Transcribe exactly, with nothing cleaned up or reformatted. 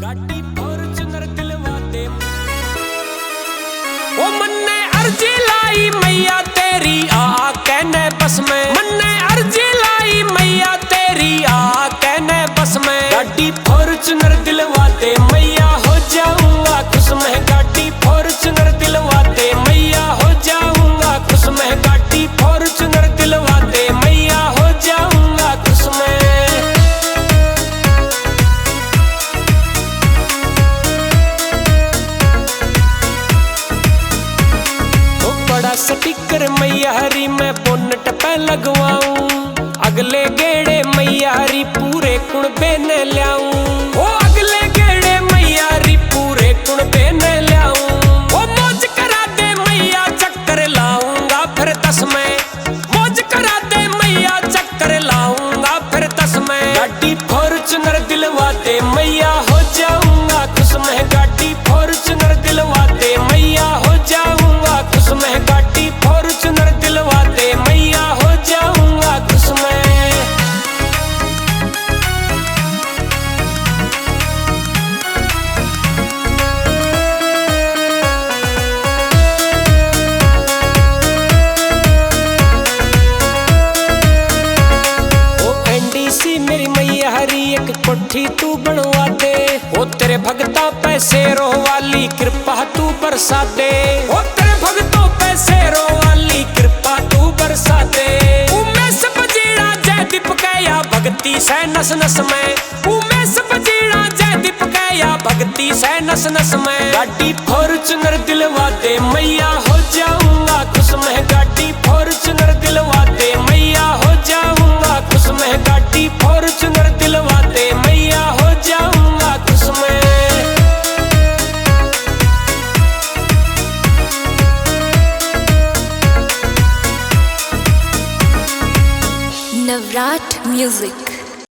गाड़ी Fortuner दिलवा दे। ओ मन्ने अर्जी लाई मैया तेरी, आ, आ कहने बस में। मन्ने अर्जी लाई मैया तेरी, आ, आ कहने बस में। गाड़ी Fortuner दिलवा दे मैया, हो जाऊंगा खुश मैं। गाड़ी Fortuner दिलवा दे मैया, हो जाऊंगा खुश मैं। गाड़ी Fortuner दिलवा दे मैया, हो जाऊंगा खुश मैं। ओ बड़ा sticker मैया हरी मैं bonnet पे लगवाऊं, अगले गेड़े मैया हरी पूरे कुणबे ने ल्याऊं। ओ अगले गेड़े मैया हरी पूरे कुणबे ने ल्याऊं। ओ मौज करा दे मैया, चक्कर लाऊंगा फिर दस में। मौज करा दे मैया, चक्कर लाऊंगा फिर दस में। गाड़ी Fortuner दिलवा दे मैया, हो जाऊंगा खुश मैं। गाड़ी Fortuner दिलवा दे मैया, हो जाऊंगा खुश मैं। गाड़ी Fortuner दिलवा दे मैया, हो जाऊंगा खुश मैं। ओ NDC मेरी मैया हरी, एक कोठी तू बनवा दे। ओ तेरे भगता पे शेरों वाली कृपा तू बरसा दे। ओ तेरे भगतों पे शेरों वाली कृपा तू बरसा दे। उमेश बजीड़ा जयदीप के या भक्ति से नस नस में। उमेश बजीड़ा जयदीप के या भक्ति से नस नस में। गाड़ी Fortuner दिलवा दे मैया, हो जाऊंगा खुश मैं। गाड़ी Fortuner दिलवा दे मैया, हो जाऊंगा खुश मैं। गाड़ी Fortuner दिलवा दे मैया, हो जाऊंगा खुश मैं। Navrat Music।